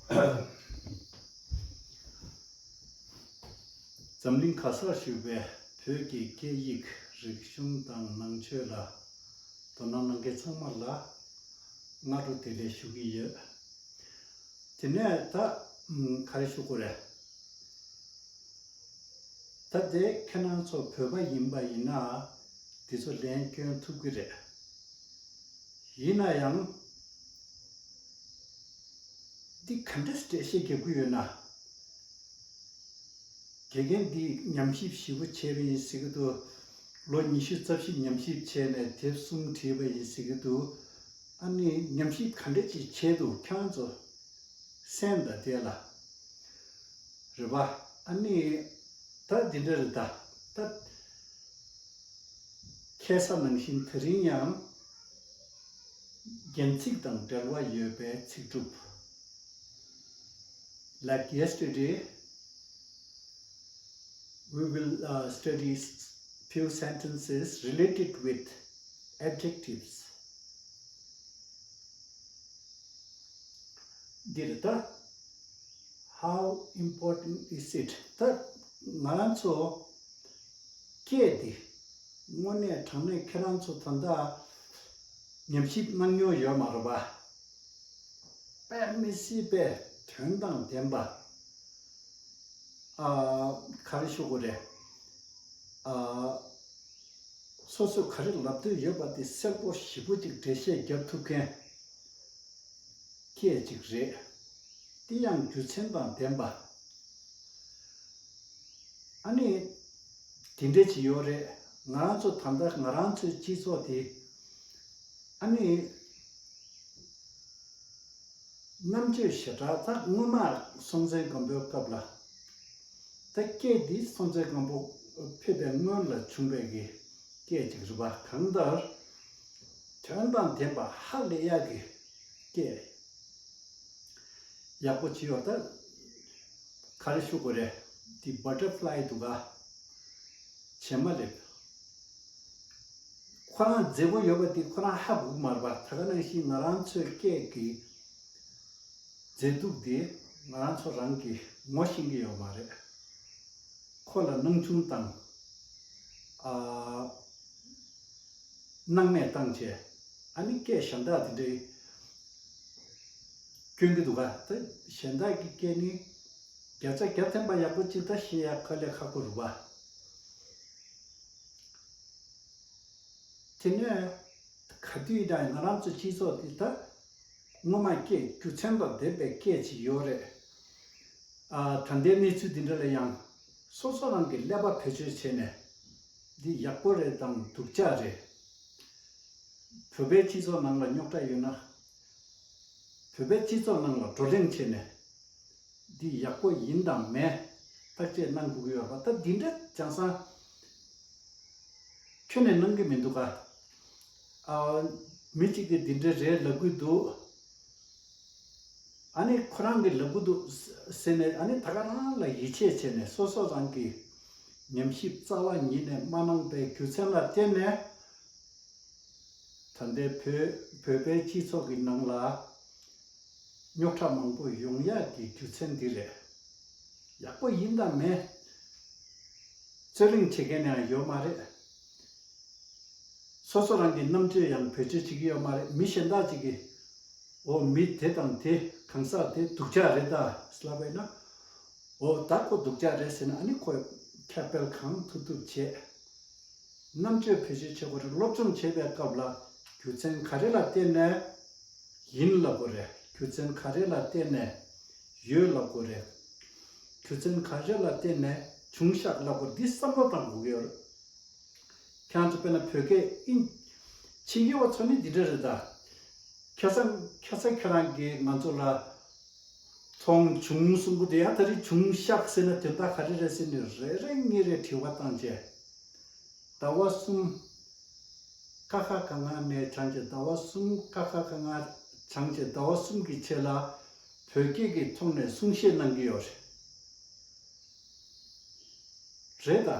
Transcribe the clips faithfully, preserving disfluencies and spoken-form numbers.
འཛམ་གླིང་ག་སར་བཞུགས་པའི་བོད་ཀྱི་སྐད་ཡིག་རིག་གཞུང་དང་ནང་ཆོས་ལ་དོ་སྣང་གནང་མཁན་ཚང་མ་ལ་སྔ་དྲོ་བདེ་ལེགས་ཞུ་གི་ཡོད། དེ་ནས་ད་ཨམ་ག་རེ་ཞུ་དགོས་རེད། ད་དེ་ཁྱེད་རང་ཚོ་བོད་པ་ཡིན་པ་ཡིན་ན་དེ་ཚོ་ལན་སྐྱོན་ཐུབ་ཀྱི་རེད། ཡིན་ན་ཡང་འདི་ག་འདྲ་འགྲེལ་བཤད་རྒྱབ་ཀྱི་ཡོད་ན། དགེ་རྒན་འདིས་ཉམས་ཞིབ་ཞིབ་པོ་བྱས་པ་ཡིན་ཟེར་གྱི་འདུག་ལོ་ཉི་ཤུ་རྩ་བཞི་ཉམས་ཞིབ་བྱས་ནས་དེབ་གསུམ་བྲིས་པ་ཡིན་ཟེར་གྱི་འདུག་ཨ་ནི་ཉམས་ཞིབ་ག་འདྲ་ཅིག་བྱས་འདུག་ཁྱེད་རང་ཚོ་གསན་དང་དེ་ལ། རེད་པ། ཨ་ནི་ད་འདི་འདྲ་རེད་ད། ད་ཁ་སང་ནང་བཞིན་དེ་རིང་ཡང་རྒྱན་ཚིག་དང་འབྲེལ་བ་ཡོད་པའི་ཚིག་གྲུབ། Like yesterday, we will uh, study s- few sentences related with adjectives. འདིར་ད། How important is it? ད་ང་རང་ཚོ་སྐད་འདི་དངོས་གནས་དྲང་གནས་ཁྱེད་རང་ཚོ་ད་ལྟ་ཉམས་ཞིབ་གནང་མྱོང་ཡོད་མ་རེད་པ། དཔེ་མི་སྲིད་པའི་དོན་དང་ལྡན་པ། ཨ། ག་རེ་ཞུ་དགོས་རེད། ཨ། སོ་སོས་ག་རེ་ལབ་འདོད་ཡོད་པ་དེ་གསལ་པོ་ཞིབ་པོ་ཅིག་འགྲེལ་བཤད་རྒྱབ་ཐུབ་མཁན་སྐད་ཅིག་རེད། དེ་ཡང་རྒྱུ་མཚན་དང་ལྡན་པ། ཨ་ནི། དེ་འདྲ་ཅིག་ཡོད་རེད། ང་རང་ཚོ་ད་ལྟ་ང་རང་ཚོའི་སྤྱི་ཚོགས་དེ། ཨ་ནི། རྣམ་དཔྱོད་ཞེ་དྲག་ད་སྔོན་མ་སྲོང་བཙན་སྒམ་པོའི་སྐབས་ལ། ད་སྐད་འདི་སྲོང་བཙན་སྒམ་པོ་ཕེབས་པའི་སྔོན་ལ་བྱུང་བའི་གི་སྐད་ཅིག་རེད་པ། གང་ལྟར་དོན་དང་ལྡན་པ་ཧ་ལས་ཡག་གི་སྐད་ཡག་པོ་ཅིག་ཡོད། ད་ག་རེ་ཞུ་དགོས་རེད། འདི་བྷ་ཊར་ཕ་ལའི་འདུག་ག་བྱེ་མ་ལེབ། ཁོ་རང་མཛེས་པོ་ཡོད་པ་དེ་ཁོ་རང་ཧ་གོ་གི་མ་རེད་པ། ད་ག་ནང་བཞིན་ང་རང་ཚོའི་སྐད་ཀྱི་མཛེས་སྡུག་དེ་ང་རང་ཚོ་རང་གིས་ངོ་ཤེས་ཀྱི་ཡོད་མ་རེད། ཁོ་ལ་སྣང་ཆུང་དང་། ཨ། སྣང་མེད་བཏང་བྱས། ཨ་ནི་སྐད་གཞན་དག་དེ་འདྲའི་སྐྱོན་གྱི་འདུག་ག་ད་གཞན་དག་གི་སྐད་ནི་བརྒྱ་ཆ་བརྒྱ་ཐམ་པ་ཡག་པོ་ཅིག་ད་ཤེས་ཡག་དཀའ་ལས་ཁག་པོ་རེད་པ། དེ་ནས་ག་དུས་ཡིན་ན་ང་རང་ཚོ་སྤྱི་ཚོགས་འདི་ད་སྔོན་མ་སྐད་རྒྱུ་མཚན་དང་ལྡན་པའི་སྐད་ཅིག་ཡོད་རེད། ཨ། ད་ལྟའི་གནས་ཚུལ་འདི་འདྲ་ལ་ཡང་སོ་སོ་རང་གི་ཀླད་པ་བེད་སྤྱོད་བྱས་ནས་འདི་ཡག་པོ་རེད་དང་སྡུག་ཅག་རེད། བོད་པའི་སྤྱི་ཚོགས་ནང་ལ་རྙོག་དྲ་ཡོད་ན། བོད་པའི་སྤྱི་ཚོགས་ནང་ལ་བགྲོ་གླེང་བྱས་ནས། འདི་ཡག་པོ་ཡིན་དང་མེད་བརྟག་དཔྱད་གནང་དགོས་ཀྱི་ཡོད་པ། ད་འདི་འདྲ་སྦྱང་སང་ཁྱོན་ནས་གནང་གི་མི་འདུག་ག་ཨ། མི་གཅིག་གིས་འདི་འདྲ་རེད་ལབ་ཀྱི་འདུག་ཨ་ནི་ཁོ་རང་གིས་ལབ་ཀྱི་འདུག་ཟེར་ནས། ཨ་ནི་ད་ག་རང་ལ་ཡིད་ཆེས་བྱས་ནས་སོ་སོ་རང་གི་ཉམས་ཞིབ་རྩ་བ་ཉིད་ནས་མ་གནང་པའི་རྒྱུ་མཚན་ལ་བརྟེན་ནས། ད་ལྟའི་བོད་བོད་པའི་སྤྱི་ཚོགས་ཀྱི་ནང་ལ་རྙོག་དྲ་མང་པོ་ཡོང་ཡག་གི་རྒྱུ་མཚན་འདི་རེད། ཡག་པོ་ཡིན་དང་མེད་རྩོད་གླེང་བྱེད་མཁན་ཡང་ཡོད་མ་རེད། སོ་སོ་རང་གི་རྣམ་དཔྱོད་ཡང་བེད་སྤྱོད་བྱེད་ཀྱི་ཡོད་མ་རེད། མི་གཞན་དག་ཅིག་གིས་འོ་མི་དེ་དང་དེ་གང་ཟག་དེ་སྡུག་ཅག་རེད་ད་ལབ་པ་ཡིན་ན། འོ་ད་ཁོ་སྡུག་ཅག་རེད་ཟེར་ན། ཨ་ནི་ཁོས་ཁྱབ་སྤེལ་གང་ཐུབ་ཐུབ་བྱས། རྣམ་དཔྱོད་བེད་སྤྱོད་བྱེད་དགོས་རེད། སློབ་སྦྱོང་བྱེད་པའི་སྐབས་ལ་རྒྱུ་མཚན་ག་རེ་ལ་བརྟེན་ནས་ཡིན་ལབ་དགོས་རེད། རྒྱུ་མཚན་ག་རེ་ལ་བརྟེན་ནས་ཡོད་ལབ་དགོས་རེད། རྒྱུ་མཚན་ག་རེ་ལ་བརྟེན་ནས་བྱུང་ཤག་ལབ་དགོས་རེད། འདི་བསམ་བློ་བཏང་དགོས་ཀྱི་ཡོད་རེད། ཁྱེད་རང་ཚོ་དཔེར་ན་བོད་སྐད་ཨིན། ཕྱི་རྒྱལ་བ་ཚོ་ནི་འདི་འདྲ་རེད་ད། ཁ་སང་ཁ་སང་ཁྱེད་རང་གིས་ང་ཚོ་ལ་མཐོང་བྱུང་གསུང་གི་འདུག་ཡ། ད་རེས་བྱུང་ཤག་ཟེར་ན་དོན་དག་ག་རེ་རེད་ཟེར་ནས་རེ་རེ་གཉིས་རེ་དྲི་བ་བཏང་བྱས། ཟླ་བ་གསུམ། ཀ་ཁ་ག་ང་ནས་སྦྱངས་བྱས། ཟླ་བ་གསུམ། ཀ་ཁ་ག་ང་སྦྱངས་བྱས། ཟླ་བ་གསུམ་གྱི་རྗེས་ལ་བོད་སྐད་ཀྱི་ཐོག་ནས་གསུང་བཤད་གནང་གི་ཡོད་རེད། རེད་ད།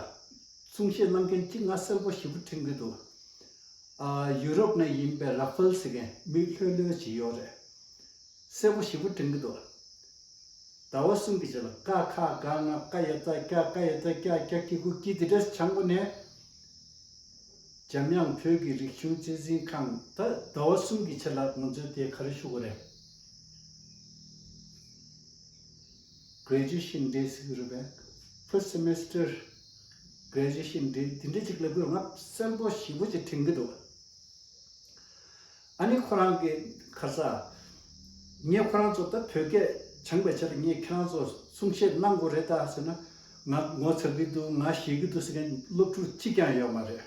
གསུང་བཤད་གནང་མཁན་གཅིག་ང་གསལ་པོ་ཞེ་པོ་དྲན་གྱི་འདུག་ཨ། ཡུ་རོབ་ནས་ཡིན་པའི་ར་ཧྥལ་ཟེར་མཁན་མི་ལྷོད་ལྷོད་ཅིག་ཡོད་རེད། གསལ་པོ་ཞེ་པོ་དྲན་གྱི་འདུག་ཟླ་བ་གསུམ་གྱི་རྗེས་ལ་ཀ་ཁ་ག་ང་ཀ་ཡ་བཏགས་ཀྱ་ཀ་ཡ་བཏགས་ཀྱ་ཀྱ་གི་གུ་ཀྱི་དེ་འདྲ་སྦྱངས་པ་ནས། འཇམ་དབྱངས་བོད་ཀྱི་རིག་གཞུང་གཅེས་འཛིན་ཁང་ད་ཟླ་བ་གསུམ་གྱི་ཆེད་ལ་ང་ཚོས་དེ་ག་རེ་ཞུ་དགོས་རེད། Graduation day ཟེར་གྱི་རེད་པས། First semester graduation day འདི་འདྲ་ཅིག་ལབ་དགོས་ང་གསལ་པོ་ཞེ་པོ་ཅིག་དྲན་གྱི་འདུག་ཨ་ནི་ཁོ་རང་གི་ཁ་ས། ངས་ཁོ་རང་ཚོ་ད་བོད་སྐད་སྦྱངས་པའི་ཆེད་ལ་ངས་ཁྱེད་རང་ཚོ་གསུང་བཤད་གནང་དགོས་རེད་ད་ཟེར་ན། ང་ངོ་ཚ་གི་འདུག་ང་ཞེད་ཀྱི་འདུག་ཟེར་མཁན་སློབ་ཕྲུག་གཅིག་ཀྱང་ཡོད་མ་རེད།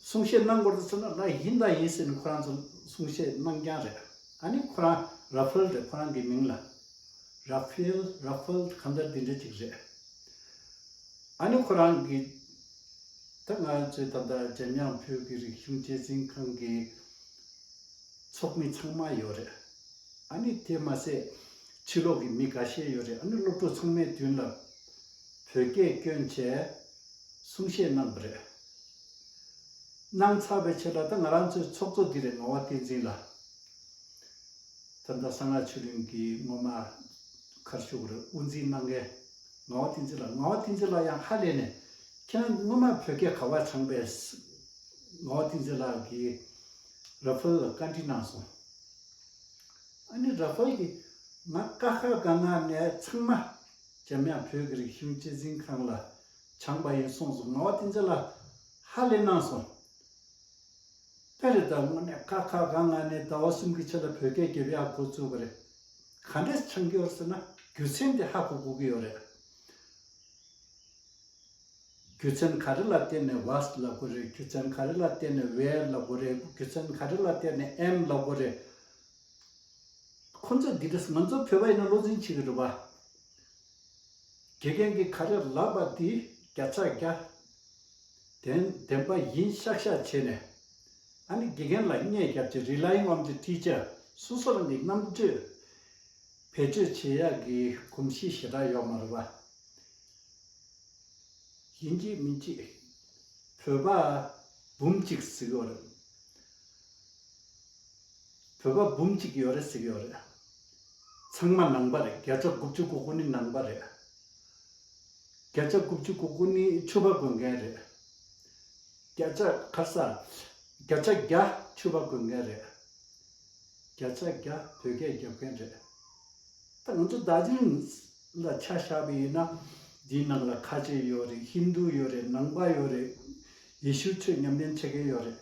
གསུང་བཤད་གནང་དགོས་རེད་ཟེར་ན་ལ་ཡིན་ད་ཡིན་ཟེར་ནས་ཁོ་རང་ཚོ་གསུང་བཤད་གནང་རྐྱང་རེད། ཨ་ནི་ཁོ་རང་ར་ཧྥེལ་རེད། ཁོ་རང་གི་མིང་ལ་ར་ཧྥེལ་ར་ཧྥེལ་གང་ལྟར་འདི་འདྲ་ཅིག་རེད། ཨ་ནི་ཁོ་རང་གི་ད་ང་ཚོའི་ད་ལྟ་འཇམ་དབྱངས་བོད་ཀྱི་རིག་གཞུང་གཅེས་འཛིན་ཁང་གི་ཚོགས་མི་ཚང་མ་ཡོད་རེད། ཨ་ནི་དེ་མ་ཟད་ཕྱི་ལོགས་ཀྱི་མི་འགའ་ཤས་ཡོད་རེད། ཨ་ནི་སློབ་ཕྲུག་ཚང་མའི་མདུན་ལ་བོད་སྐད་བསྐྱོན་བྱས་གསུང་བཤད་གནང་བ་རེད། གནང་ཚར་བའི་ཕྱིར་ལ་ད་ང་རང་ཚོའི་ཚོགས་གཙོ་འདི་རེད། ངག་དབང་བསྟན་འཛིན་ལགས། ད་ལྟ་གསང་སྔགས་ཆོས་གླིང་གི་སྔོན་མ་ག་རེ་ཞུ་དགོས་རེད། དབུ་འཛིན་གནང་མཁན་ངག་དབང་བསྟན་འཛིན་ལགས། ངག་དབང་བསྟན་འཛིན་ལགས་ཡང་ཧ་ལས་ནས་ཁྱེད་རང་སྔོན་མ་བོད་སྐད་ག་པར་སྦྱངས་པས། ངག་དབང་བསྟན་འཛིན་ལགས་ཀྱིས་ར་ཧྥེལ་ལ་བཀའ་འདྲི་གནང་སོང་། ཨ་ནི་ར་ཧྥེལ་གྱིས་ང་ཀ་ཁ་ག་ང་ནས་ཚང་མ་འཇམ་དབྱངས་བོད་ཀྱི་རིག་གཞུང་གཅེས་འཛིན་ཁང་ལ་སྦྱངས་པ་ཡིན་གསུངས་སོང་། ངག་དབང་བསྟན་འཛིན་ལགས་ཧ་ལས་གནང་སོང་། དཔེ་རེད་ད། དངོས་གནས་ཀ་ཁ་ག་ང་ནས་ཟླ་བ་གསུམ་གྱི་ཆེད་ལ་བོད་སྐད་རྒྱབ་ཡག་འགོ་བཙུགས་པ་རེད། ག་འདྲས་སྦྱང་གི་ཡོད་ཟེར་ན་རྒྱུ་མཚན་དེ་ཧ་གོ་དགོས་ཀྱི་ཡོད་རེད། རྒྱུ་མཚན་ག་རེ་ལ་བརྟེན་ནས་ཝཱས་ལབ་དགོས་རེད། རྒྱུ་མཚན་ག་རེ་ལ་བརྟེན་ནས་ཝེར་ལབ་དགོས་རེད། རྒྱུ་མཚན་ག་རེ་ལ་བརྟེན་ནས་ཨེམ་ལབ་དགོས་རེད། ཁོ་ཚོས་འདི་འདྲས་ང་ཚོ་བོད་པ་ཡིན་ན་བློ་འཛིན་བྱེད་ཀྱི་རེད་པ། དགེ་རྒན་གྱིས་ག་རེ་ལབ་པ་འདི་བརྒྱ་ཆ་བརྒྱ། བདེན་བདེན་པ་ཡིན་ཤག་ཤག་བྱས་ནས། ཨ་ནི་དགེ་རྒན་ལ་བརྙས་བརྒྱབ་བྱས། Relying on the teacher སོ་སོ་རང་གི་རྣམ་དཔྱོད་བེད་སྤྱོད་བྱེད་ཡག་གི་གོམས་གཤིས་ཞེ་དྲག་ཡོད་མ་རེད་པ། ཡིན་གཅིག་མིན་གཅིག་བོད་པ་འབུམ་གཅིག་ཟེར་གྱི་ཡོད་རེད། བོད་པ་འབུམ་གཅིག་ཡོད་རེད་ཟེར་གྱི་ཡོད་རེད། ཚང་མ་ནང་པ་རེད། བརྒྱ་ཆ་དགུ་བཅུ་གོ་དགུ་ནི་ནང་པ་རེད། བརྒྱ་ཆ་དགུ་བཅུ་གོ་དགུ་ནི་ཕྱུ་པ་གོན་མཁན་རེད། བརྒྱ་ཆ་ག་རེ་ཟ། བརྒྱ་ཆ་བརྒྱ་ཕྱུ་པ་གོན་མཁན་རེད། བརྒྱ་ཆ་བརྒྱ་བོད་སྐད་རྒྱབ་མཁན་རེད། ད་ང་ཚོ་རྡོ་རྗེ་གླིང་ལ་ཆ་བཞག་པ་ཡིན་ན། འདིའི་ནང་ལ་ཁ་ཆེ་ཡོད་རེད། ཧིན་རྡུ་ཡོད་རེད། ནང་པ་ཡོད་རེད། ཡེ་ཤུ་ཆོས་ཉམས་ལེན་བྱེད་མཁན་ཡོད་རེད།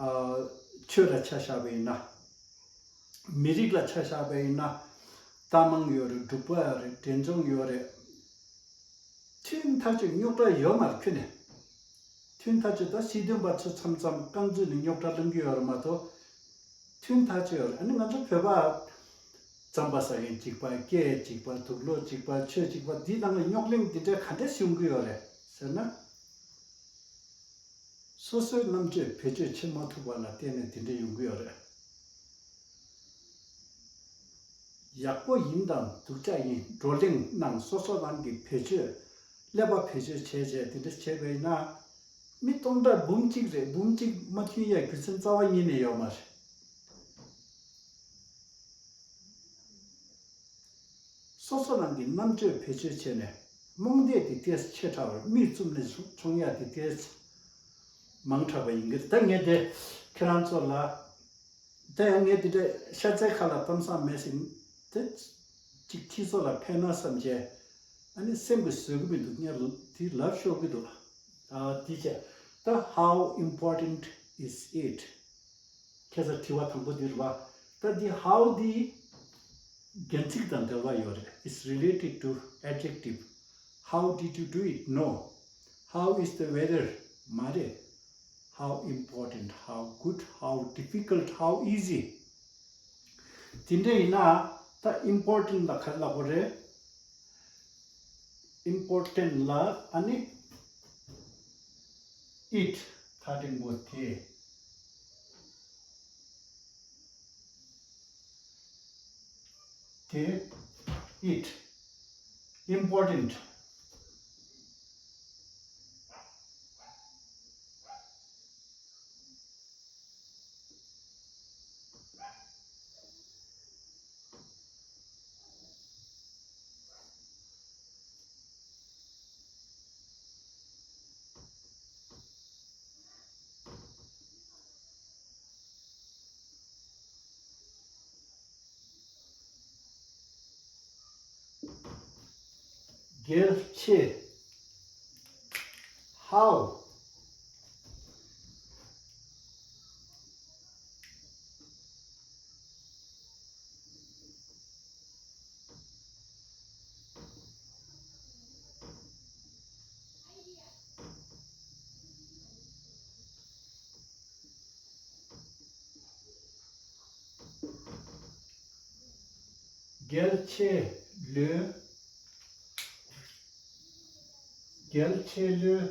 ཨ། ཆོས་ལ་ཆ་བཞག་པ་ཡིན་ན། མི་རིགས་ལ་ཆ་བཞག་པ་ཡིན་ན། རྟ་མང་ཡོད་རེད། འབྲུག་པ་ཡོད་རེད། འབྲས་ལྗོངས་ཡོད་རེད། ཐུན་མཐའ་དཔྱོད་རྙོག་དྲ་ཡོད་མ་རེད་ཁྱོན་ནས། ཐུན་མཐའ་དཔྱོད་ད་སྲིད་དོན་པ་ཚོ་མཚམས་མཚམས་རྐང་འཛུལ་ནས་རྙོག་དྲ་སློང་གི་ཡོད་རེད་མ་གཏོགས། ཐུན་མཐའ་དཔྱོད་ཡོད་རེད། ཨ་ནི་ང་ཚོ་བོད་པ་རྩམ་པ་ཟ་མཁན་གཅིག་པ། སྐད་གཅིག་པ། དུག་ལོག་གཅིག་པ། ཆོས་གཅིག་པ། འདིའི་ནང་ལ་རྙོག་གླེང་འདི་འདྲ་ག་འདྲས་ཡོང་གི་ཡོད་རེད་ཟེར་ན། སོ་སོའི་རྣམ་དཔྱོད་བེད་སྤྱོད་བྱེད་མ་ཐུབ་པ་ལ་བརྟེན་ནས་དེ་འདྲ་ཡོང་གི་ཡོད་རེད། ཡག་པོ་ཡིན་དང་སྡུག་ཅག་ཡིན་བགྲོ་གླེང་གནང་། སོ་སོ་རང་གི་བེད་སྤྱོད་ཀླད་པ་བེད་སྤྱོད་བྱས་བྱས་དེ་འདྲ་བྱས་པས་ན། མི་སྟོང་ཕྲག་འབུམ་གཅིག་རེད། འབུམ་གཅིག་མ་ཐོན་ཡ་རྒྱུ་མཚན་རྩ་བ་ཉིད་ནས་ཡོད་མ་རེད། སོ་སོ་རང་གི་རྣམ་དཔྱོད་བེད་སྤྱོད་བྱས་ནས་རྨོངས་དད་དེ་ཏོག་ཙམ་ཆེ་དྲགས་པ་རེད། མིག་བཙུམ་ནས་མཆོང་ཡ་དེ་ཏོག་ཙམ་མང་དྲགས་པ་ཡིན་གྱི་རེད། ད་ངས་དེ་ཁྱེད་རང་ཚོ་ལ། ད་ཡང་ངས་དེ་འདྲ་ཤ་ཚའི་ཁ་ལ་གཏམ་བཟང་མེད་ཟེར། དེ་གཅིག་ཁྱེད་ཚོ་ལ་ཕན་ན་བསམ་བྱས། ཨ་ནི་སེམས་ཀྱིས་བཟོད་ཀྱི་མི་འདུག་ངས་དེ་ལབ་ཤོར་གྱི་འདུག་ཨ། དེ་བྱས། ད་how important is it? ཁྱེད་ཚོ་དྲི་བ་དང་པོ་འདི་རེད་བ། ད་འདི་how འདི་རྒྱན་ཚིག་དང་འབྲེལ་བ་ཡོད་རེད། It's related to adjective. How did you do it? No. How is the weather? མ་རེད། How important, how good, how difficult, how easy. དེ་འདྲ་ཡིན་ན་ད་important ལ་ག་རེ་ལབ་དགོས་རེད། Important ལ་ཨ་ནི་it ཐ་དད་པོ་དེ། དེ་it, important. གལ་ཆེ། How? གལ་ཆེ་ལོས། གལ་ཆེ་ལོས།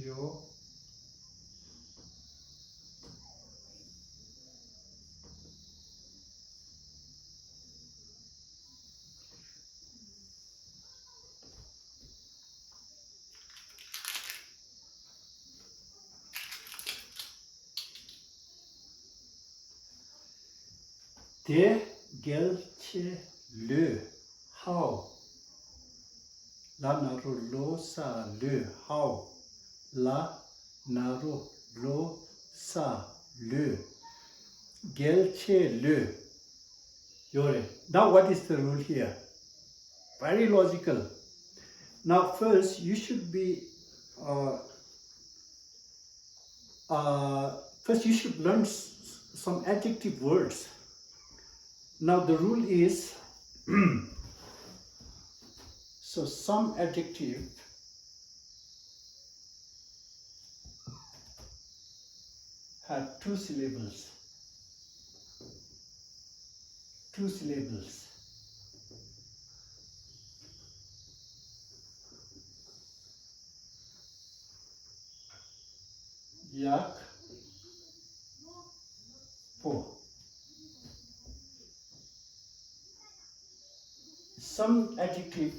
ཡོད། དེ་གལ་ཆེ་ལོས། How? ལ་ན་རོ་ལོ་ས་ལོས། How? ལ་ན་རོ་ལོ་ས་ལོས། གལ་ཆེ་ལོས། ཡོད་རེད། Now what is the rule here? Very logical. Now first you should be, uh, uh, first you should learn s- some adjective words. Now the rule is, so some adjective have two syllables. Two syllables. ཡག་པོ། Some adjective,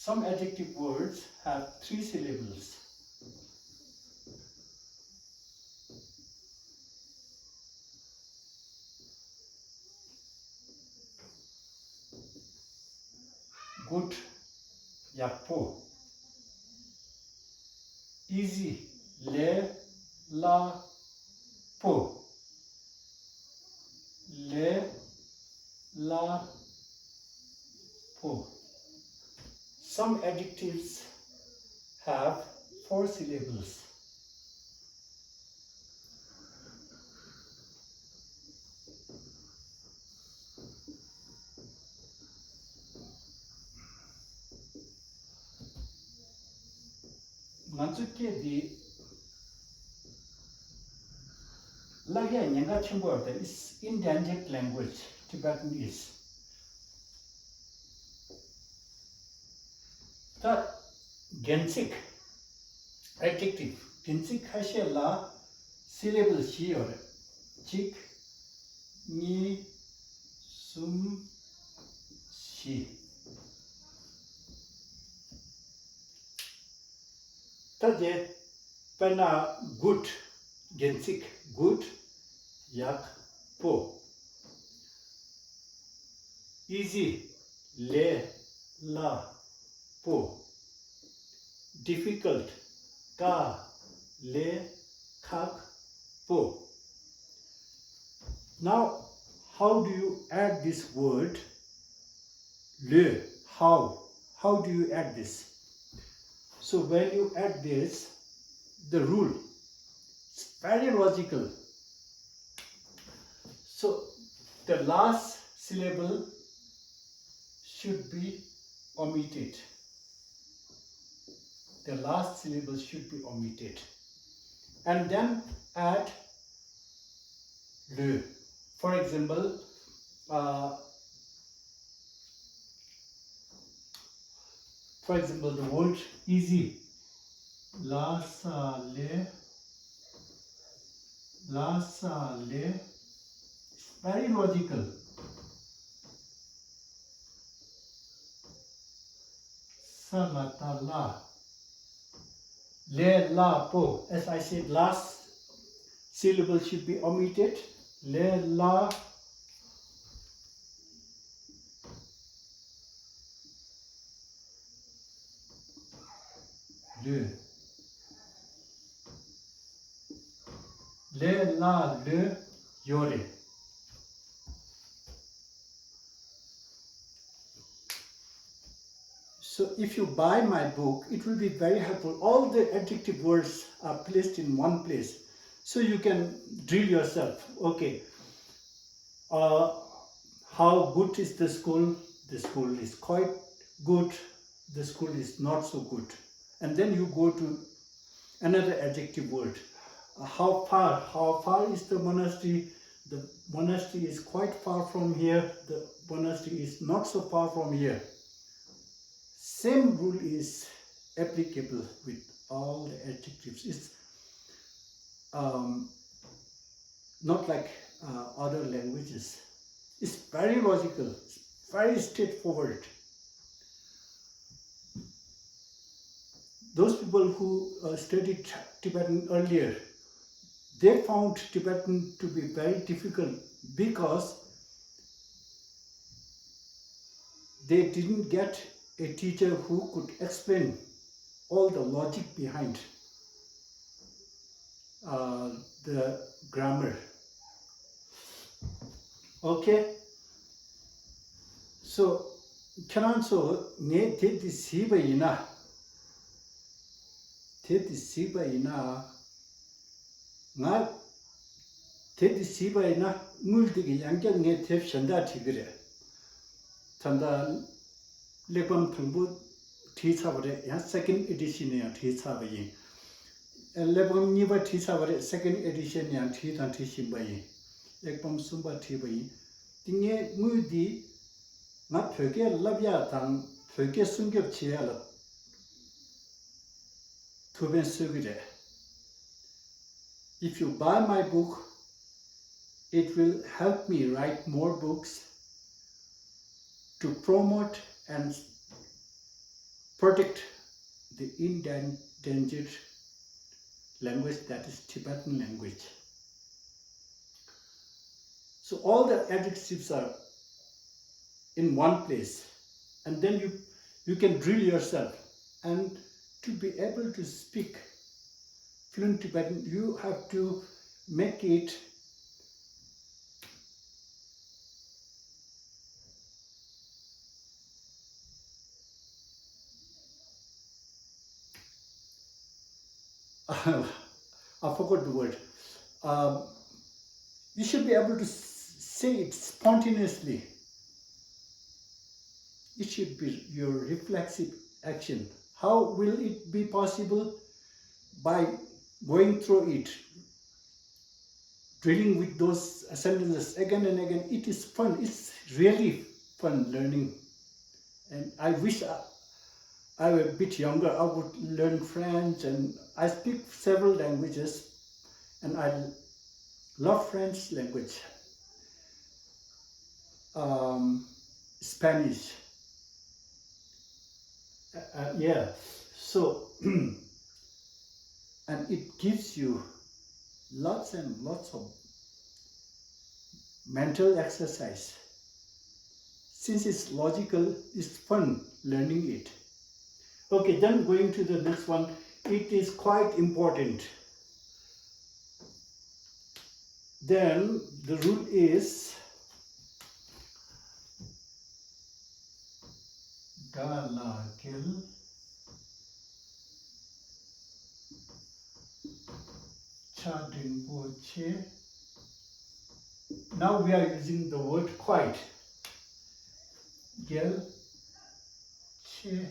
some adjective words have three syllables. Good, ཡག་པོ། Easy, ལས་སླ་པོ། ལས་སླ་པོ། Some adjectives have four syllables. ང་ཚོ་སྐད་འདི་བརླག་ཡ་ཉེན་ཁ་ཆེན་པོ་ཡོད་རེད། It's endangered language, Tibetan is. ད་རྒྱན་ཚིག adjective རྒྱན་ཚིག་ཁ་ཤས་ལ་syllable བཞི་ཡོད་རེད། གཅིག་གཉིས། གསུམ། བཞི། ད་དེ་དཔེར་ན་good རྒྱན་ཚིག good ཡག་པོ། Easy ལས་སླ་པོ། Difficult དཀའ་ལས་ཁག་པོ། Now, how do you add this word ལོས། How? How do you add this? So when you add this, the rule, it's very logical. So the last syllable should be omitted. The last syllable should be omitted. And then add ལོས། For example, uh, for example, the word easy. ལ་ས་ལས། ལ་ས་ལས། It's very logical. ས་ལ་ཏ་སླ། ལས་སླ་པོ། As I said, last syllable should be omitted. ལས་སླ། ལོས། ལེ་ལ་ལོས་ཡོད་རེད། So if you buy my book, it will be very helpful. All the adjective words are placed in one place. So you can drill yourself. Okay. Uh, how good is the school? The school is quite good. The school is not so good. And then you go to another adjective word. Uh, how far? How far is the monastery? The monastery is quite far from here. The monastery is not so far from here. Same rule is applicable with all the adjectives. It's um, not like uh, other languages. It's very logical, it's very straightforward. Those people who uh, studied Tibetan earlier, they found Tibetan to be very difficult because they didn't get a teacher who could explain all the logic behind uh, the grammar. Okay. So, ཁྱེད་རང་ཚོ་ངས་དེབ་འདི་གཟིགས་པ་ཡིན་ན། དེབ་འདི་གཟིགས་པ་ཡིན་ན། ང་དེབ་འདི་གཟིགས་པ་ཡིན་ན་དངུལ་འདི་གི་ཡང་བསྐྱར་ངས་དེབ་གཞན་དག་བྲིས་ཀྱི་རེད། ད་ལྟ་གླེགས་བམ་དང་པོ་བྲིས་ཚར་བ་རེད། ཡང་second edition ནས་ཡང་བྲིས་ཚར་བ་ཡིན། གླེགས་བམ་གཉིས་པ་བྲིས་ཚར་བ་རེད། second edition ནས་ཡང་བྲིས་དང་བྲིས་བཞིན་པ་ཡིན། གླེགས་བམ་གསུམ་པ་བྲིས་པ་ཡིན། འདི་ངས་དངུལ་འདི་ང་བོད་སྐད་བསླབ་ཡག་དང་བོད་སྐད་སྲུང་སྐྱོབ་བྱེད་ཡག་ལ་ཐུགས་ཕན་གསོས་ཀྱི་རེད། If you buy my book, it will help me write more books to promote and protect the endangered language, that is Tibetan language. So all the adjectives are in one place, and then you you can drill yourself, and to be able to speak fluent Tibetan, you have to make it I forgot the word. Um, you should be able to s- say it spontaneously. It should be your reflexive action. How will it be possible? By going through it, drilling with those sentences again and again. It is fun. It's really fun learning. And I wish I, I were a bit younger. I would learn French, and I speak several languages, and I love French language. Um, Spanish. Uh, uh, yeah. So, and it gives you lots and lots of mental exercise. Since it's logical, it's fun learning it. Okay, then going to the next one, it is quite important. Then the rule is ག་ལ་གལ། ཆ་འགྲེང་བུ་ཆེ། Now we are using the word quiet. གལ་ཆེ།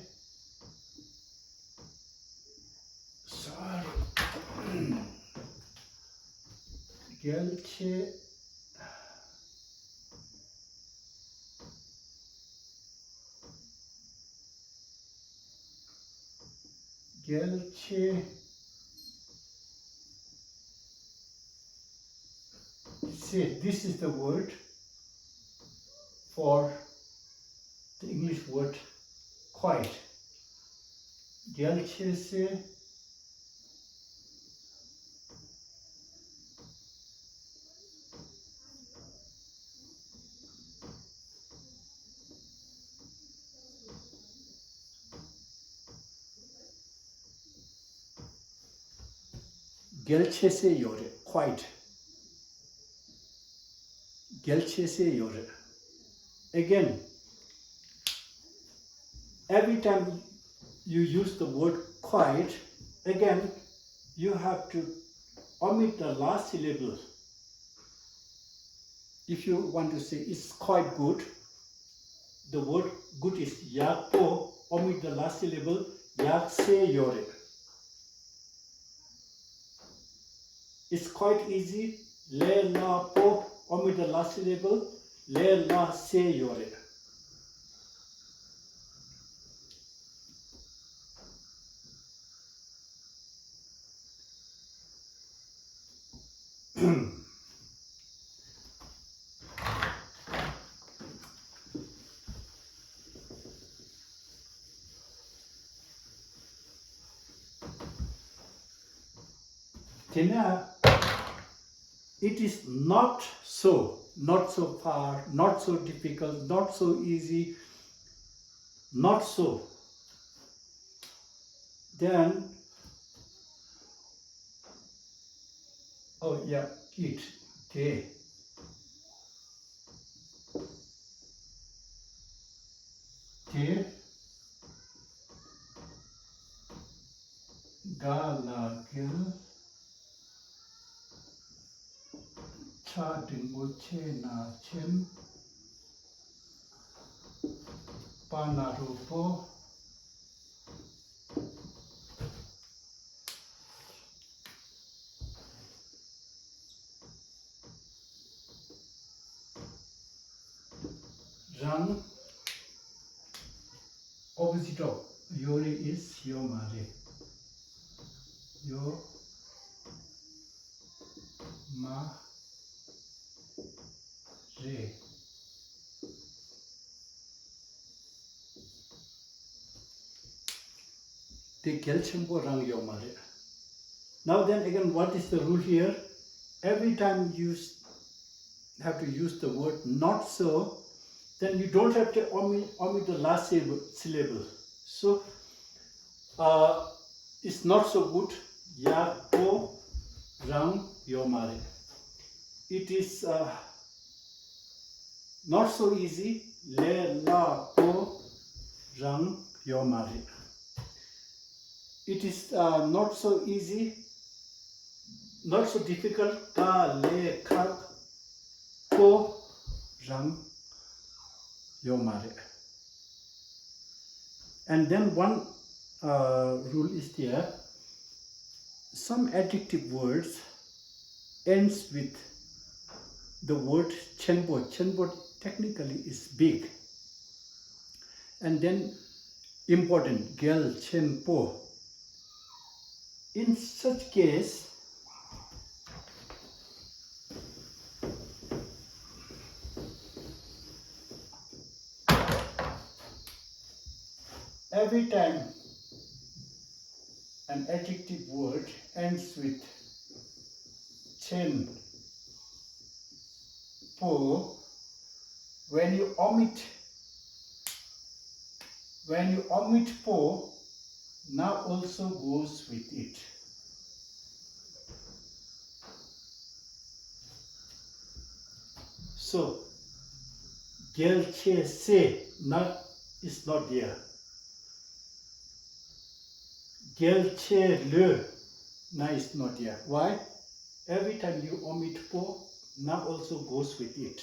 Sorry. གལ་ཆེ། གལ་ཆེ། See, this is the word for the English word quiet. གལ་ཆེ་སེ། གལ་ཆེ་སེ་ཡོད་རེད། Quiet. གལ་ཆེ་ས་ཡོད་རེད། Again, every time you use the word quiet, again, you have to omit the last syllable. If you want to say it's quite good, the word good is ཡག་པོ། Omit the last syllable. ཡག་ས་ཡོད་རེད། It's quite easy. ལས་སླ་པོ། Omit the last syllable. ལས་སླ་ས་ཡོད་རེད། དེ་ནས། It is not so, not so far, not so difficult, not so easy, not so. Then, oh yeah, it, དེ། དེ། ག་ལ་འགལ། ཆ་འགྲེང་བུ་ཆེ་ན་ཆེན། པ་ན་རོ་པོ། རང་opposite of ཡོད་རེད། is ཡོད་མ་རེད། ཡོད་མ་རེད། དེ་གལ་ཆེན་པོ་རང་ཡོད་མ་རེད། Now then again, what is the rule here? Every time you s- have to use the word not so, then you don't have to omit, omit the last syllable, syllable. So, uh, it's not so good. ཡག་པོ་རང་ཡོད་མ་རེད། It is, uh, not so easy. ལས་སླ་པོ་རང་ཡོད་མ་རེད། It is, uh, not so easy, not so difficult. དཀའ་ལས་ཁག་པོ་རང་ཡོད་མ་རེད། And then one, uh, rule is there. Some adjective words ends with the word ཆེན་པོ། ཆེན་པོ technically is big. And then important, གལ་ཆེན་པོ། In such case, every time an adjective word ends with ཆེན་པོ, when you omit, when you omit པོ, ན also goes with it. So, གལ་ཆེ་ས་ན is not there. གལ་ཆེ་ལོས་ན is not there. Why? Every time you omit པོ, ན also goes with it.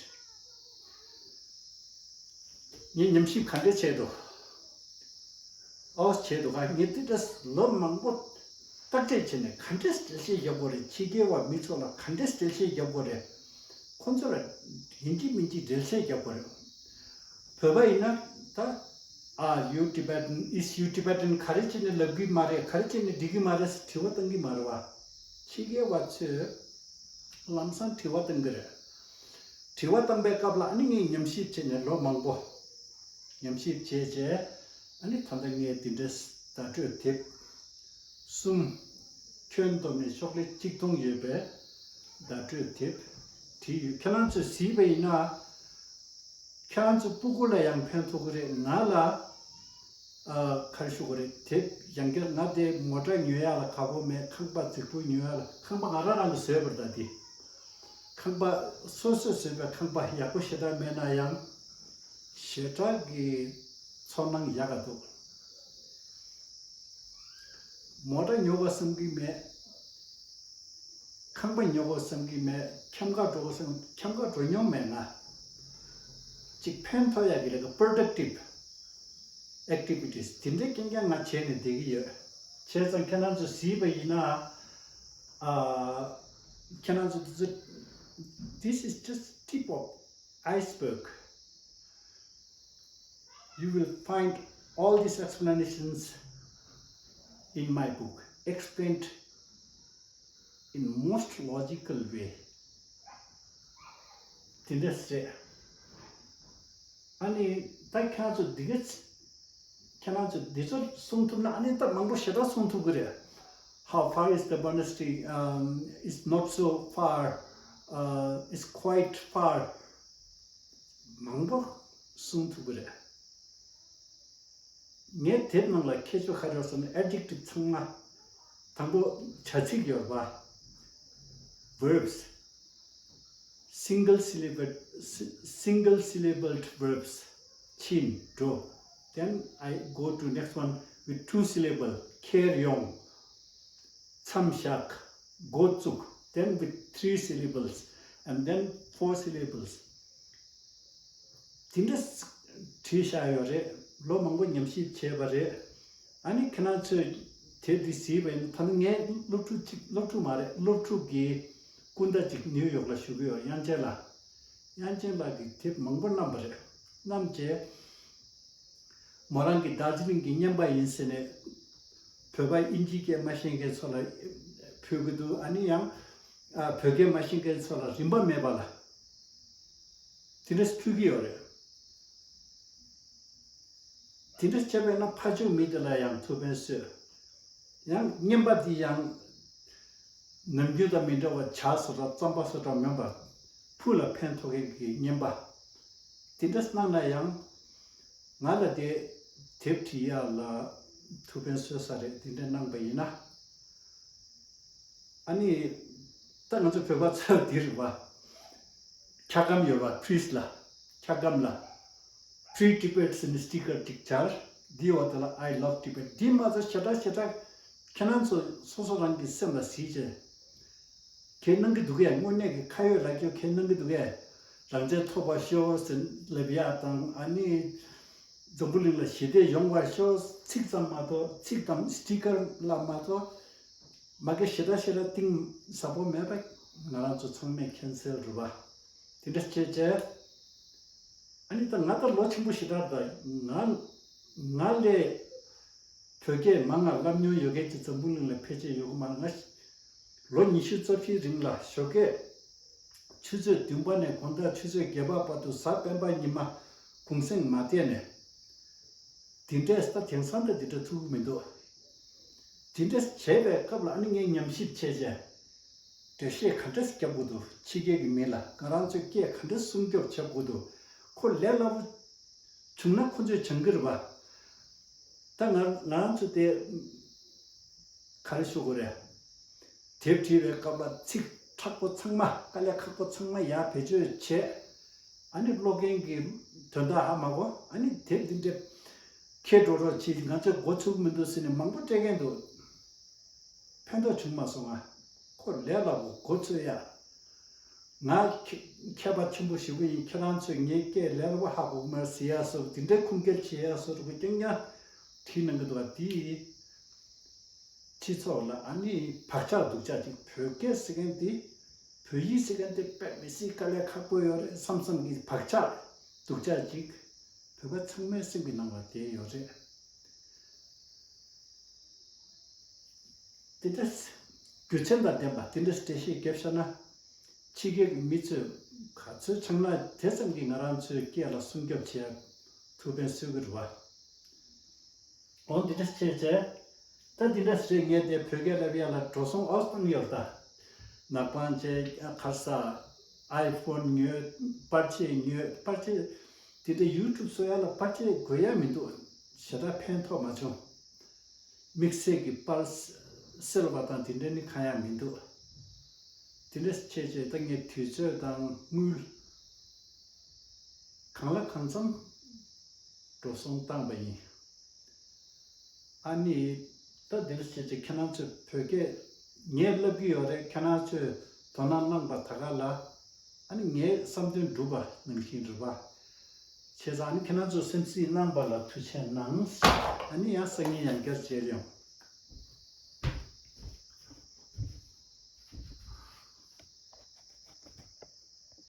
ངས་ཉམས་ཞིབ་ག་འདྲས་བྱས་འདུག་ཨོ་བྱས་འདུག་ག་ངས་དེ་འདྲ་ལོ་མང་པོ་བརྟག་དཔྱད་བྱས་ནས་ག་འདྲས་འགྲེལ་བཤད་རྒྱབ་དགོས་རེད། ཕྱི་རྒྱལ་བ་མི་ཚོ་ལ་ག་འདྲས་འགྲེལ་བཤད་རྒྱབ་དགོས་རེད། ཁོ་ཚོ་ལ་ཡིན་གཅིག་མིན་གཅིག་འགྲེལ་བཤད་རྒྱབ་དགོས་རེད། བོད་པ་ཡིན་ན་ད། Are you Tibetan? Is you Tibetan? ག་རེ་བྱས་ནས་ལབ་གི་མ་རེད། ག་རེ་བྱས་ནས་འགྲིག་གི་མ་རེད་ཟེར་དྲི་བ་བཏང་གི་མ་རེད་བ། ཕྱི་རྒྱལ་བ་ཚོས་ལམ་སང་དྲི་བ་བཏང་གི་རེད། དྲི་བ་བཏང་པའི་སྐབས་ལ་ཨ་ནི་ངས་ཉམས་ཞིབ་བྱས་ནས་ལོ་མང་པོ་ཉམས་ཞིབ་བྱས་རྗེས། ཨ་ནི་ད་ལྟ་ངས་འདི་འདྲའི་བརྡ་སྤྲོད་དེབ་གསུམ། ཁྱོན་བསྡོམས་ནས་ཤོག་ལྷེ་གཅིག་སྟོང་ཡོད་པའི་བརྡ་སྤྲོད་དེབ་བྲིས་ཡོད། ཁྱེད་རང་ཚོས་གཟིགས་པ་ཡིན་ན། ཁྱེད་རང་ཚོ་སྤུ་གུ་ལ་ཡང་ཕན་ཐོགས་ཀྱི་རེད། ང་ལ་ཨ་ག་རེ་ཞུ་དགོས་རེད། དེབ་ཡང་བསྐྱར་ང་དེ་མོ་ཊ་ཉོ་ཡག་ལ་དགའ་པོ་མེད། ཁང་པ་རྫིག་པོ་ཉོ་ཡག་ལ། ཁང་པ་ང་རང་རང་གིས་བཟོས་པ་རེད། ད་དེ་ཁ་ ཁང་པ་སོ་སོས་བཟོས་པའི་ཁང་པ་ཡག་པོ་ཞེ་དྲག་མེད་ན་ཡང་ཞེ་དྲག་གི་ཚོར་སྣང་ཡག་ག་འདུག་མོ་ཊ་ཉོ་དགོས་བསམ་གྱི་མེད། ཁང་པ་ཉོ་དགོས་བསམ་གྱི་མེད། འཁྱམ་ཁ་འགྲོ་དགོས་བསམ། འཁྱམ་ཁ་འགྲོ་མྱོང་མེད་ང་། ཅིག་ཕན་ཐོགས་ཡག་གི་ལས་ཀ་productive activities དེ་འདྲའི་རྐྱང་རྐྱང་ང་བྱས་ནས་བསྡད་ཀྱི་ཡོད། བྱས་ཙང་ཁྱེད་རང་ཚོས་གཟིགས་པ་ཡིན་ན། ཨ། ཁྱེད་རང་ཚོ་དེ་ཚོ། This is just tip of iceberg. You will find all these explanations in my book, explained in most logical way. དེ་འདྲ་རེད། ཨ་ནི་ད་ཁྱེད་རང་ཚོ་འདི་ག་ཚ- ཁྱེད་རང་ཚོ་འདི་ཚོ་གསུང་ཐུབ་ན་ཨ་ནི་ད་མང་པོ་ཞེ་དྲག་གསུང་ཐུབ་ཀྱི་རེད། How far is the monastery? Um, it's not so far. Uh, it's quite far. མང་པོ་གསུང་ཐུབ་ཀྱི་རེད། ངའི་དེབ་ནང་ལ་ཁྱད་ཆོས་ག་རེ་ཡོད་ཟེར་ན་adjective ཚང་མ། དང་པོ་བྱ་ཚིག་ཡོད་པ། verbs, single syllable, single syllabled verbs. ཕྱིན་འགྲོ། Then I go to next one with two syllable. ཁྱེར་ཡོང་། མཚམས་བཞག་འགོ་བཙུགས། Then with three syllables and then four syllables. དེ་འདྲ་བྲིས་བཞག་ཡོད་རེད། ལོ་མང་པོ་ཉམས་ཞིབ་བྱས་པ་རེད། ཨ་ནི་ཁྱེད་རང་ཚོས་དེབ་འདི་གཟིགས་པ་ཡིན་ན། ད་ནི་ངའི་སློབ་ཕྲུག་ཅིག་སློབ་ཕྲུག་མ་རེད། སློབ་ཕྲུག་གི་སྐུ་ཟླ་ཅིག་ནིའུ་ཡོག་ལ་བཞུགས་ཀྱི་ཡོད། དབྱངས་ཅན་ལགས། དབྱངས་ཅན་ལགས་ཀྱིས་དེབ་མང་པོ་བསྣམས་པ་རེད། བསྣམས་བྱས། མོ་རང་གི་རྡོ་རྗེ་གླིང་གི་བརྙན་པར་ཡིན་ཟེར་ནས། བོད་པ་དབྱིན་ཇིའི་སྐད་མ་ཤེས་མཁན་ཚོ་ལ་ཕུལ་གྱི་འདུག་ཨ་ནི་ཡང་། ཨ། བོད་སྐད་མ་ཤེས་མཁན་ཚོ་ལ་རིན་པ་མེད་པ་ལ། དེ་འདྲ་ཕུལ་གྱི་ཡོད་རེད། དེ་འདྲ་བྱས་པས་ན་ཕ་ཆོས་མི་དེ་ལ་ཡང་ཐུགས་ཕན་གསོས། ཡང་བརྙན་པར་འདི་ཡང་ནམ་རྒྱུན་དང་མི་འདྲ་བར་ཇ་བཟོ་འདྲ་རྩམ་པ་བཟོ་འདྲ་མིན་པར་ཕུགས་ལ་ཕན་ཐོགས་མཁན་གྱི་བརྙན་པར་དེ་འདྲ་གནང་ན་ཡང་ང་ལ་དེ་དེབ་བྲིས་ཡག་ལ་ཐུགས་ཕན་གསོས་ས་རེད། དེ་འདྲ་གནང་པ་ཡིན་ན། ཨ་ནི་ད་ང་ཚོ་བོད་པ་ཚོ་འདི་རེད་བ། འཁྱག་སྒམ་ཡོད་པ་fridge ལ། འཁྱག་སྒམ་ལ། Free Tibet ཟེར་ནས་sticker ཅིག་སྦྱར། འདིའི་འོག་དེ་ལ་I love Tibet འདི་མ་ཚད་ཞེ་དྲག་ཞེ་དྲག་ཁྱེད་རང་ཚོ་སོ་སོ་རང་གི་སེམས་ལ་གཟིགས་བྱས། ཁས་གནང་གི་འདུག་གས། དངོས་གནས་ཀྱི་ཁ་ཡོད་ལག་ཡོད་ཁས་གནང་གི་འདུག་གས། རང་ཅག་ཐོབ་པར་ཤོག་ཟེར་ལབ་ཡག་དང་། ཨ་ནི་འཛམ་བུ་གླིང་ལ་ཞི་བདེ་ཡོང་བར་ཤོག་ཚིག་ཙམ་མ་གཏོགས། ཚིག་དང་sticker ལ་མ་གཏོགས། མ་གི་ཞེ་དྲག་ཞེ་དྲག་གཏིང་ཟབ་པོ་མེད་པ། ང་རང་ཚོ་ཚང་མས་མཁྱེན་གསལ་རེད་བ། དེ་འདྲ་བྱས་བྱས། ཨ་ནི་ད་ང་ད་ལོ་ཆེན་པོ་ཞེ་དྲག་ད། ང་ང་ལས་བོད་སྐད་མང་ང་བསླབ་མྱོང་ཡོད་མཁན་ཅིག་འཛམ་བུ་གླིང་ལ་ཕལ་ཆེར་ཡོད་གི་མ་རེད། ང་ལོ་ཉི་ཤུ་རྩ་བཞིའི་རིང་ལ་ཞོགས་ཀས་ཆུ་ཚོད་བདུན་པ་ནས་དགོང་དག་ཆུ་ཚོད་བརྒྱད་པ་བར་དུ་གཟའ་སྤེན་པ་ཉི་མ་གུང་སེང་མ་བལྟས་ནས། དེ་འདྲས་ད་དེང་སང་ད་དེ་འདྲ་ཐུག་གི་མི་འདུག་དེ་འདྲས་བྱས་པའི་སྐབས་ལ་ཨ་ནི་ངས་ཉམས་ཞིབ་བྱས་བྱས། འགྲེལ་བཤད་ག་འདྲས་རྒྱབ་དགོས་འདུག་ཕྱི་རྒྱལ་གྱི་མི་ལ་ང་རང་ཚོའི་སྐད་ག་འདྲས་སྲུང་སྐྱོབ་བྱེད་དགོས་འདུག་ཁོ་ལས་སླ་པོ་བྱུང་ན་ཁོ་ཚོས་སྦྱང་གི་རེད་པ། ད་ང་ང་རང་ཚོ་དེ་ག་རེ་ཞུ་དགོས་རེད། དེབ་བྲིས་པའི་སྐབས་ལ་ཚིག་མཁྲེགས་པོ་ཚང་མ། དཀའ་ལས་ཁག་པོ་ཚང་མ་ཡར་བེད་སྤྱོད་བྱས། ཨ་ནི་ཀློག་མཁན་གྱི་དོན་དག་ཧ་མ་གོ། ཨ་ནི་དེབ་འདི་འདྲ་ཁྱེར་འགྲོ་རོགས་བྱེད། ང་ཚོས་མགོ་ཚོས་མི་འདུག་ཟེར་ནས་མང་པོ་སྤྲད་མཁན་འདུག་ཕན་ཐོགས་བྱུང་མ་སོང་ང་། ཁོ་ལས་སླ་པོ་མགོ་ཚོས་ཡ། ང་མཁས་མཁས་པ་ཆེན་པོ་ཞིག་པོ་ཡིན། ཁྱེད་རང་ཚོས་ངའི་སྐད་ལས་སླ་པོ་ཧ་གོ་གི་མ་རེད་ཟེར་ཡ་སོགས་དེ་འདྲའི་ཁུངས་སྐྱེལ་བྱེད་ཡ་སོགས་རུ་རྐྱང་རྐྱང་བྲིས་གནང་གི་འདུག་ག་དེ་སྤྱི་ཚོགས་ལ་ཨ་ནི་བག་ཆགས་སྡུག་ཅག་ཅིག་བོད་སྐད་ཟེར་མཁན་དེ། བོད་ཡིག་ཟེར་མཁན་དེ་དཔེ་མི་སྲིད་དཀའ་ལས་ཁག་པོ་ཡོད་རེད་བསམ་བསམ་གྱི་བག་ཆགས་སྡུག་ཅག་ཅིག་བོད་པ་ཚང་མའི་སེམས་ཀྱི་ནང་ལ་བསྡད་ཡོད་རེད། དེ་འདྲ་རྒྱུ་མཚན་དང་ལྡན་པ་དེ་འདྲ་འགྲེལ་བཤད་བརྒྱབ་བཞག་ན། ཕྱི་རྒྱལ་གྱི་མི་ཚོས་ག་ཚོད་སྦྱངས་ན་དེ་ཙམ་གྱིས་ང་རང་ཚོའི་སྐད་ལ་སྲུང་སྐྱོབ་བྱེད་ཡ་ཐུགས་ཕན་གསོས་ཀྱི་རེད་བ། འོ་འདི་འདྲ་བྱས་བྱས། ད་འདི་འདྲ་རེད། ངས་དེ་བོད་སྐད་བསླབ་ཡ་ལ་འགྲོ་སོང་ཨོ་བཏང་ཡོད་ད། ནག་པང་བྱས། ག་རེ་ཟ། ཨའི་ཕོན་ཉོས། པར་ཆས་ཉོས། པར་ཆས་དེ་འདྲ་ཡུ་ཊུབ་བཟོ་ཡ་ལ་པར་ཆས་དགོས་ཡ་མི་འདུག་ཞེ་དྲག་ཕན་ཐོགས་མ་བྱུང་། དམིགས་བསལ་གྱི་པར་སེལ་བ་དང་དེ་འདྲ་ནི་གང་ཡང་མི་འདུག་དེ་འདྲ་བྱས་བྱས་ད་ངས་དུས་ཚོད་དང་དངུལ་གང་ལ་གང་འཚམ་འགྲོ་སོང་བཏང་པ་ཡིན། ཨ་ནི་ད་འདི་འདྲ་བྱས་བྱས་ཁྱེད་རང་ཚོས་བོད་སྐད་ངས་བསླབ་ཀྱི་ཡོད་རེད། ཁྱེད་རང་ཚོས་དོ་སྣང་གནང་པ་ད་ག་ལ། ཨ་ནི་ངའི་བསམ་དོན་འགྲུབ་པ་ནང་བཞིན་རེད་པ། བྱས་ཙང་ཨ་ནི་ཁྱེད་རང་ཚོས་སེམས་གསིག་གནང་པ་ལ་ཐུགས་རྗེ་གནང་། ཨ་ནི་ཡང་སང་ཉིན་ཡང་བསྐྱར་མཇལ་ཡོང་།